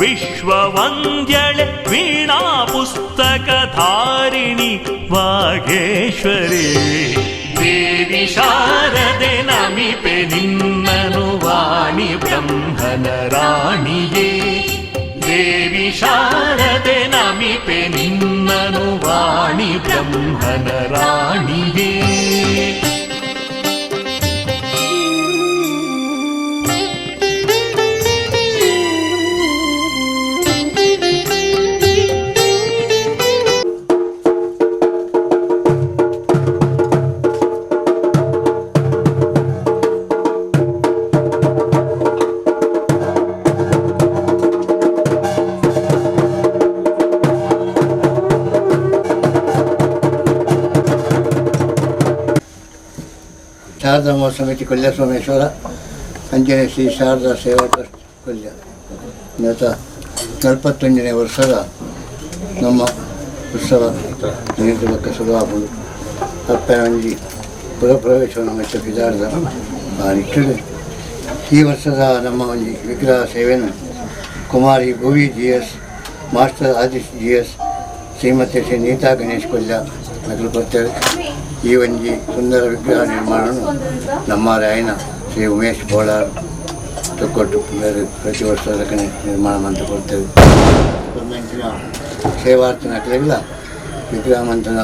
ವಿಶ್ವವಂದ್ಯಳೆ ವೀಣಾ ಪುಸ್ತಕಧಾರಿಣಿ ವಾಗೇಶ್ವರಿ. ದೇವಿ ಶಾರದೆ ನಮಿಪೆ ನಿನ್ನನು ವಾಣಿ ಬ್ರಹ್ಮನ ರಾಣಿಯೇ. ದೇವಿ ಶಾರದೆ ನಮಿಪೆ ನಿನ್ನನು ವಾಣಿ ಬ್ರಹ್ಮನ ರಾಣಿಯೇ. ಶಾರದಾ ಮಹೋತ್ಸವ ಸಮಿತಿ ಕೊಲ್ಯ ಸೋಮೇಶ್ವರ ಅಂಜನೆ ಶ್ರೀ ಶಾರದಾ ಸೇವಾ ಟ್ರಸ್ಟ್ ಕೊಲ್ಯ ಗತ 41ನೇ ವರ್ಷದ ನಮ್ಮ ಉತ್ಸವ ನೀತಿ ಶುರುವಾಗುವುದು. ಅಪ್ಪನ ಒಂಜಿ ಪುರಪ್ರವೇಶವನ್ನು ಮೆಚ್ಚ ಪಿದಾರ್ದ ಆ ನಿಟ್ಟಿಡು ಈ ವರ್ಷದ ನಮ್ಮ ಒಂಜಿ ವಿಗ್ರಹ ಸೇವೆಯನ್ನು ಕುಮಾರಿ ಭುವಿ G S, master Adish G S, Shrimati Shri Neeta Ganesh Kolya ನಗಲು ಕೊಡ್ತೇವೆ. ಈ ಒಂಜಿ ಸುಂದರ ವಿಗ್ರಹ ನಿರ್ಮಾಣವನ್ನು ನಮ್ಮ ರಾಯನ ಶ್ರೀ ಉಮೇಶ್ ಬೋಳಾರ್ ತೊಕ್ಕೊಟ್ಟು ಬೇರೆ ಪ್ರತಿ ವರ್ಷ ಅದಕ್ಕೆ ನಿರ್ಮಾಣ ಅಂತ ಕೊಡ್ತೇವೆ. ಗೌರ್ಮೆಂಟಿನ ಸೇವಾರ್ಥಿನ ಕಡೆಗಳ ವಿಗ್ರಹ ಮಂತನ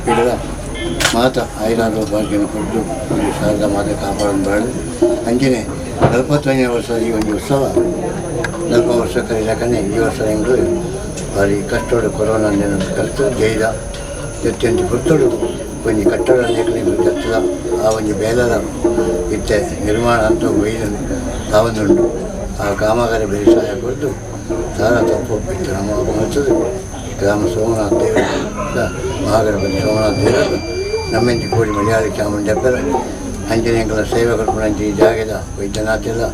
ಪೀಡಲ ಮಾತ ಐದಾರು ಭಾಗ್ಯನ ಕೊಟ್ಟು ಈ ಶಾರದಾ ಮಾತೆ ಕಾಪಾಡಬಾರದು. ಅಂಚನೆ 41ನೇ ವರ್ಷದ ಈ ಒಂದು ಉತ್ಸವ 40 ವರ್ಷ ಕರೀಲಕನೆ ಈ ವರ್ಷ ಎಂಗಳು ಭಾರಿ ಕಷ್ಟೋಡು ಕೊರೋನಾ ಕಲ್ತು ಜೈದ ಅತ್ಯಂತ ಪೊರ್ತುಡು ಒಂಜಿ ಕಟ್ಟಡ ಜತ್ತದ ಆ ಒಂಜಿ ಬೇಲದ ಇತ್ತೆ ನಿರ್ಮಾಣ ಅಂತ ಒಯ್ದು ಆವೊಂದುಂಡು. ಆ ಕಾಮಗಾರಿ ಬೇಸಾಯ ಕೊಟ್ಟು ಸಾರ ತಪ್ಪು ಇತ್ತು ನಮ್ಮ ಮತ್ತದು ಗ್ರಾಮ ಸೋಮನಾಥ ದೇವರ ಮಹಾಗಣಪತಿ ಸೋಮನಾಥ ದೇವರು ನಮ್ಮೆಂಚಿ ಕೋಡಿ ಮಲಯಾಳಿ ಚಾಮುಂಡಪ್ಪರ ಅಂಜನೇಯಗಳ ಸೇವೆ ಕೊಡ್ಪುನಂಚಿ ಈ ಜಾಗದ ವೈದ್ಯನಾಥೆಲ್ಲ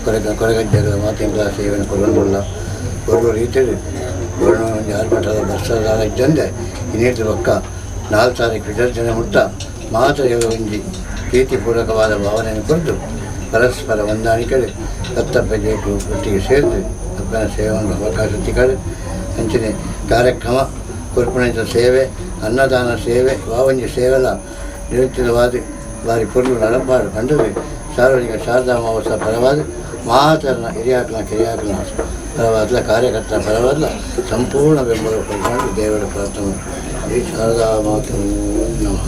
ಕೊರಗ ಕೊರಗಜ್ಜಗಳ ಮಾತೆಂಗಳ ಸೇವೆಯನ್ನು ಕೊರೊಂದುಲ್ಲ. ಕೊರಡು ರೀತಿಯಲ್ಲಿ ಕೊರೋನಾ ಒಂಜಿ ಆರ್ಭಟದ ಬರ್ಸದ ಇದ್ದಂದೆ ಇನ್ನೇತು ಬೊಕ್ಕ 4 ತಾರೀಕು ವಿಸರ್ಜನೆ ಮುಟ್ಟ ಮಾತ್ರ ಒಂಜಿ ಪ್ರೀತಿಪೂರ್ವಕವಾದ ಭಾವನೆಯನ್ನು ಕೊಟ್ಟು ಪರಸ್ಪರ ಹೊಂದಾಣಿಕೆ ದತ್ತಪ್ಪ ಒಟ್ಟಿಗೆ ಸೇರಿದು ಅಪ್ಪನ ಸೇವೆಯನ್ನು ಅವಕಾಶ ತಿಕ್ಕಳು. ಅಂಚನೆ ಕಾರ್ಯಕ್ರಮ ಕೊರ್ಪುನಂಚ ಸೇವೆ, ಅನ್ನದಾನ ಸೇವೆ, ವಾವಂಜಿ ಸೇವೆಲ ನಿರಂತರವಾದ ಬಾರಿ ಪೊರ್ಲು ನಡಪಾಡು ಪಂಡದು ಸಾರ್ವಜನಿಕ ಶಾರದಾ ಮಹೋತ್ಸವ ಪರವಾದ ಮಾತರನ ಹಿರಿಯಾಕ್ಲ ಕಿರಿಯಾಕ್ಲ ಪರವಾದ್ಲ ಕಾರ್ಯಕರ್ತರ ಪರವಾದ್ಲ ಸಂಪೂರ್ಣ ಬೆಂಬಲ ಕೊಡ್ಕೊಂಡು ದೇವರ ಪ್ರಾರ್ಥನೆ. ಶ್ರೀ ಶಾರದಾ ಮಾತು ನಮಃ.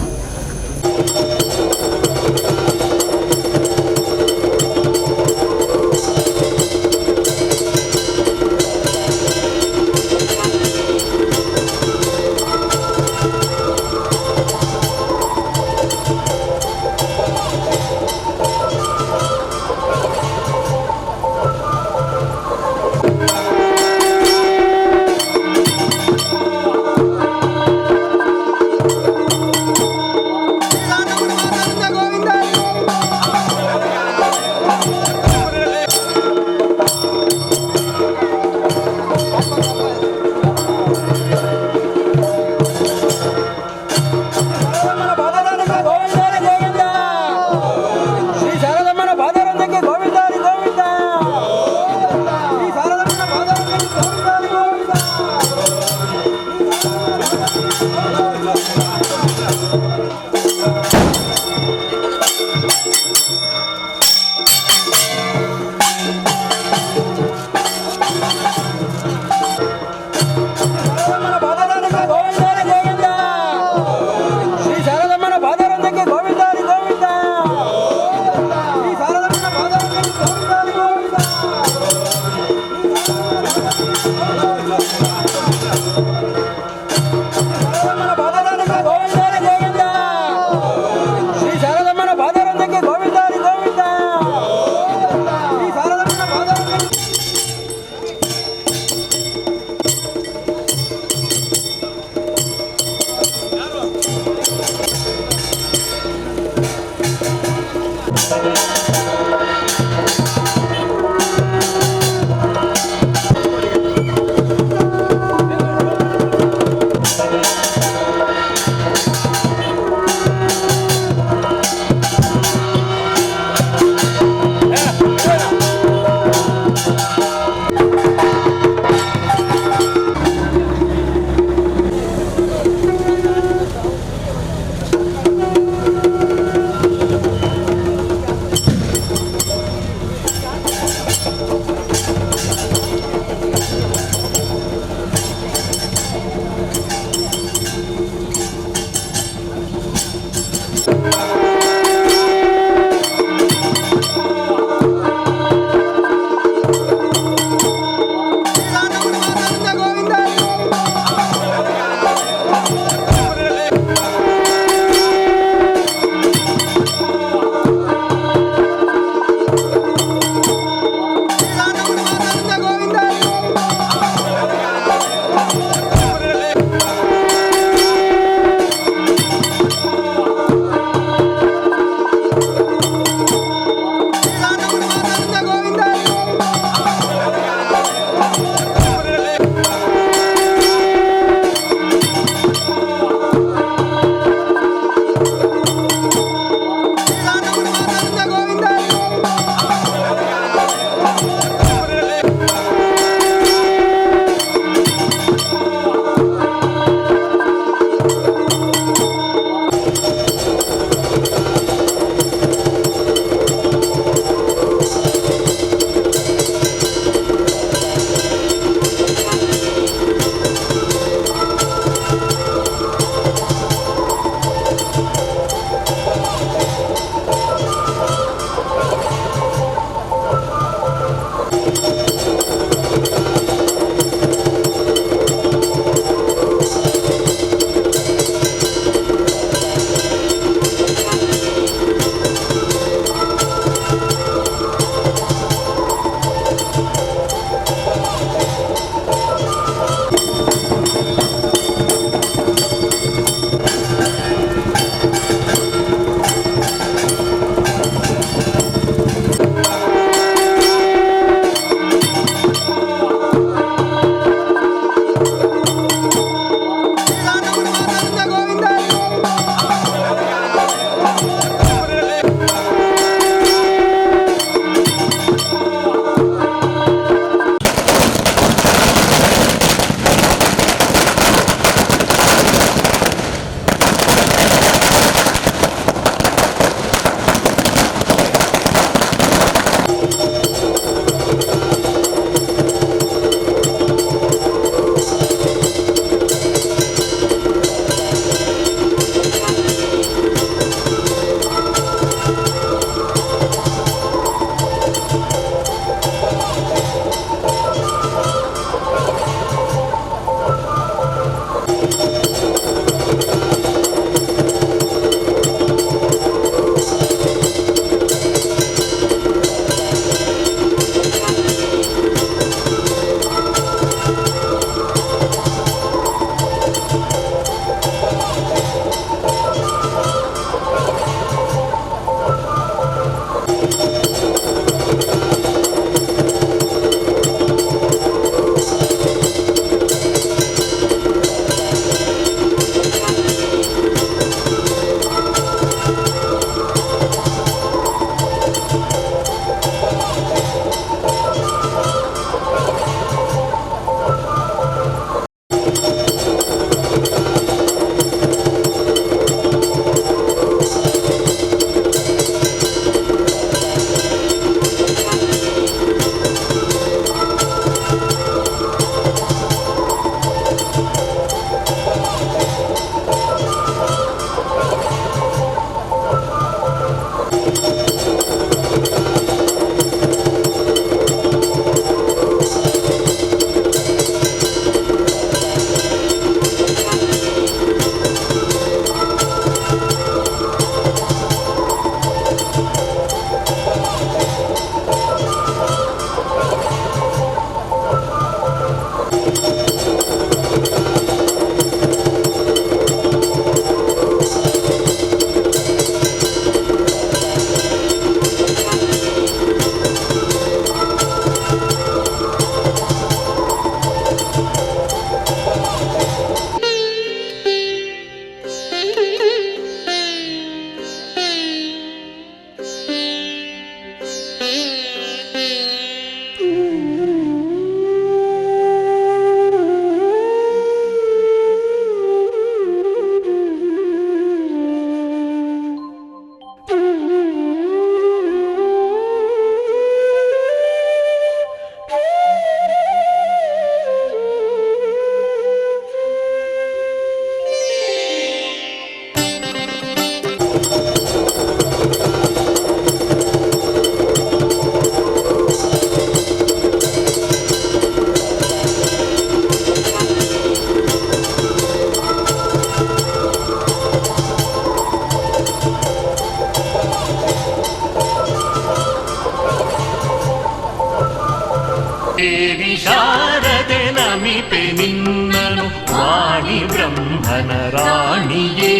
ದೇವಿ ಶಾರದೆ ನಮಿಪೆ ನಿನ್ನನು ವಾಣಿ ಬ್ರಹ್ಮನ ರಾಣಿಯೇ.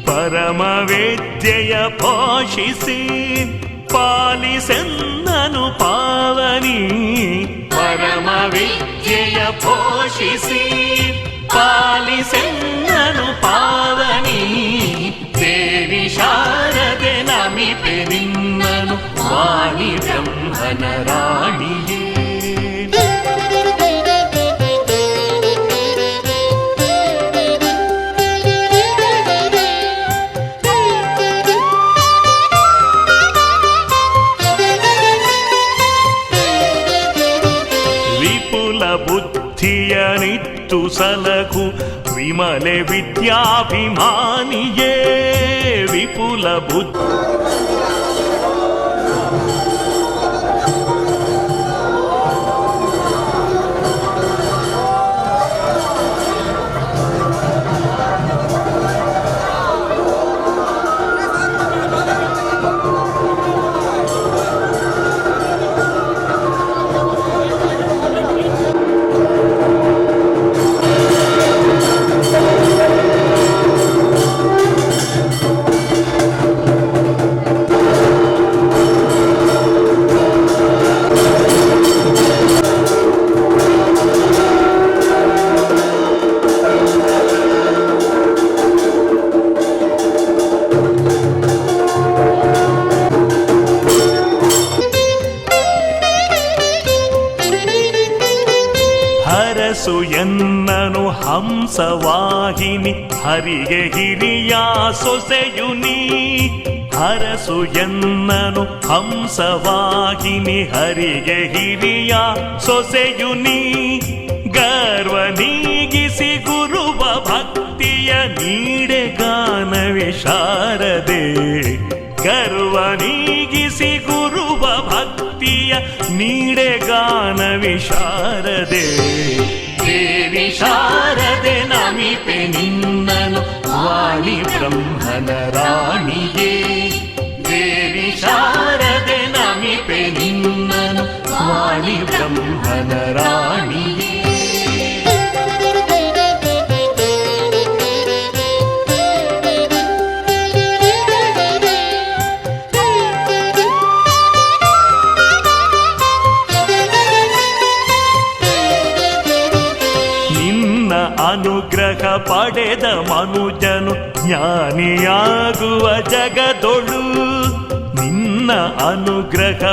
ಪರಮ ವಿದ್ಯೆಯ ಪೋಷಿಸಿ ಪಾಲಿಸೆನ್ನನು ಪಾವನಿ. ಪರಮ ವಿದ್ಯೆಯ ಪೋಷಿಸಿ ಪಾಲಿಸೆನ್ನನು ಪಾವನಿ. ದೇವಿ ಶಾರದೆ ನಮಿಪೆ ನಿನ್ನನು ವಾಣಿ ಬ್ರಹ್ಮನ ರಾಣಿಯೇ. ವಿಪುಲ ಬುದ್ಧಿಯ ನಿತ್ತು ಸಲಗು ವಿಮಲೆ ವಿದ್ಯಾಭಿಮಾನಿಯೇ. ವಿಪುಲ ಬುದ್ಧಿ ಹರಸು ಎನ್ನನು ಹಂಸವಾಹಿನಿ ಹರಿಗೆ ಹಿರಿಯ ಸೊಸೆಯು ನೀ. ಹರಸು ಎನ್ನನು ಹಂಸವಾಹಿನಿ ಹರಿಗೆ ಹಿರಿಯ ಸೊಸೆಯು ನೀ. ಗರ್ವ ನೀಗಿಸಿ ಗುರುವ ಭಕ್ತಿಯ ನೀಡೆ ಗಾನವೇ ಶಾರದೆ. ಗರ್ವ ನೀಗಿಸಿ ಗುರುವ ಭಕ್ತಿಯ ನೀಡೆ ಗಾನ ವಿಶಾರದೆ. ದೇವಿ ಶಾರದೆ ನಮಿಪೆ ನಿನ್ನನು ವಾಣಿ ಬ್ರಹ್ಮನ ರಾಣಿಯೇ. ದೇವಿ ಶಾರದೆ ನಮಿಪೆ ನಿನ್ನನು ವಾಣಿ ಬ್ರಹ್ಮನ ರಾಣಿಯೇ. ನಿನ್ನ ಅನುಗ್ರಹ ಪಡೆದ ಮನುಜನು ಜ್ಞಾನಿಯಾಗುವ ಜಗದೊಳು. ನಿನ್ನ ಅನುಗ್ರಹ